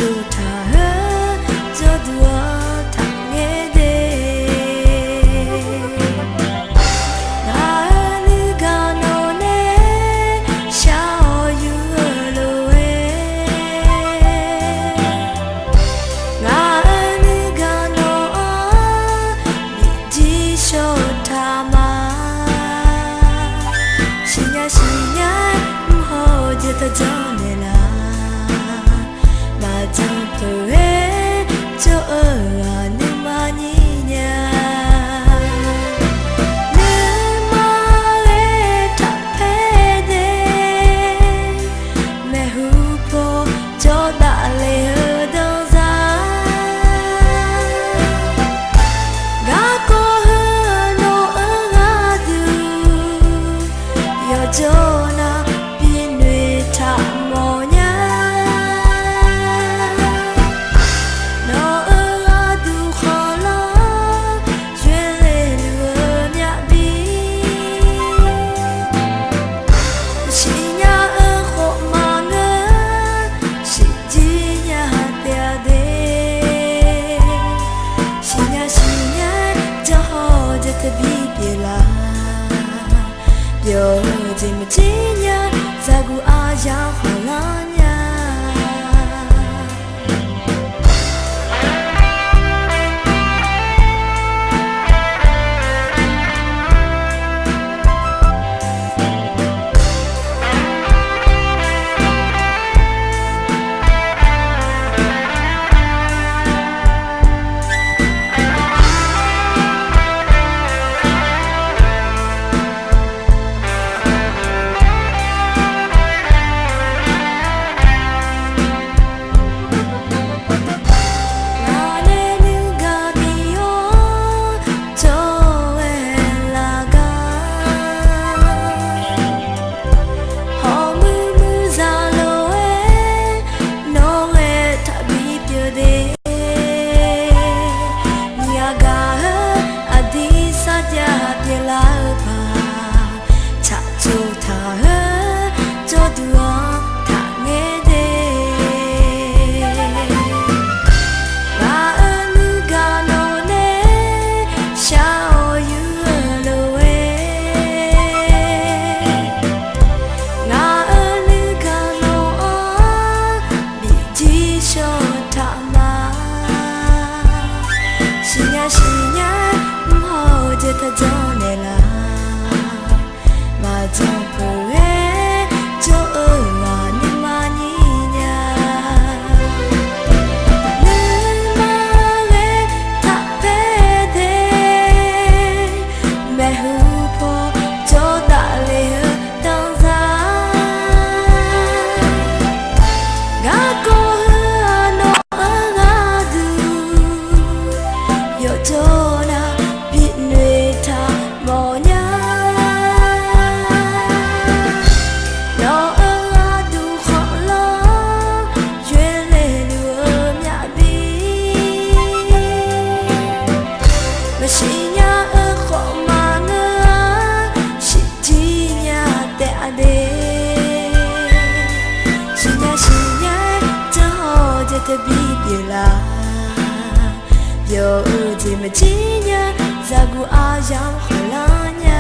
co htaꞈ heuˆ cawˇ tuˬ awˬ htaꞈ ngeh deˇ. Ngaˬ hui nuˇ gaˬ nawˬ neˇ shaˉ awˬ yuˬ loˬ ve, ngaˬ hui nuˇ gaˬ nawˬ awˬ miˬ jiˇ shaw htaꞈ maˍ. Shiˍ nyaˇ shiˍ nyaˇ mvuhˇ haw jehˬ htaꞈ jaˇ nehˬ laˬ. Maˍ jaˇ peuˬ ve cawˇ a nuˇ maˇ nyi nyaˇ. Nuˇ maˇ ve htaꞈ hpehˇ deˇ, mehˬ hu hpaw cawˇ daꞈ leh hui dawˇ zaˇ. Gaˬ k'o hui nawˬ hui g'a tuˬ, yawˇ cawˇ naˍ piˇ nui htaꞈ mawˬ nyaˇ. Nawˬ hui g'a tuˬ hk'awꞈ la, yawˇ lehˬ luˬ myaꞈ biˇ. Shiˍ nyaˇ hui hk'awꞈ maˍ ngeuˇ, shiˍ jiˇ nyaˇ ha te a deˇ. Shiˍ nyaˇ shiˍ nyaˇ cawˇ haw jehˬ htaꞈ biˇ piˇ laˬ. Yawˇ hui jeˬ maˍ jiˇ nyaˇ, zaˍ gu a yaˇ hawˍ laˇ nyaˇ. Ngaˬ lehˬ nuˇ gaˬ piˇ yoˬ, cawˬ wehˬ laˬ gaˇ. Hawˍ mui mui zaˍ loˬ ve, nawˬ wehˬ htaꞈ biˇ piˇ deˇ. Nyi a gaˬ hui a diˇ saˉ jaˇ piˇ laˇ hui hpaˍ, chaꞈ co htaꞈ hui cawˇ tuˬ awˬ htaꞈ ngeh deˇ. Ngaˬ hui nuˇ gaˬ nawˬ neˇ shaˉ awˬ yuˬ loˬ ve, ngaˬ hui nuˇ gaˬ nawˬ awˬ miˬ jiˇ shaw htaꞈ maˍ. Shiˍ nyaˇ shiˍ nyaˇ mvuhˇ haw jehˬ htaꞈ jaˇ nehˬ laˬ. Maˍ jaˇ peuˬ ve cawˇ a nuˇ maˇ nyi nyaˇ. Nuˇ maˇ ve htaꞈ hpehˇ deˇ, mehˬ hu hpaw cawˇ daꞈ leh hui dawˇ zaˇ. Gaˬ k'o hui nawˬ hui g'a tuˬ, yawˇ cawˇ naˍ piˇ nui htaꞈ mawˬ nyaˇ. Nawˬ hui g'a tuˬ hk'awꞈ la, yawˇ lehˬ luˬ myaꞈ biˇ. Maˍ shiˍ nyaˇ hui hk'awꞈ maˍ ngeuˇ, shiˍ jiˇ nyaˇ tehꞈ a deˇ. Shiˍ nyaˇ shiˍ nyaˇ cawˇ haw jehˬ htaꞈ biˇ piˇ laˬ. Yawˇ hui jeˬ maˍ jiˇ nyaˇ, zaˍ gu a yaˇ hawˍ laˇ nyaˇ.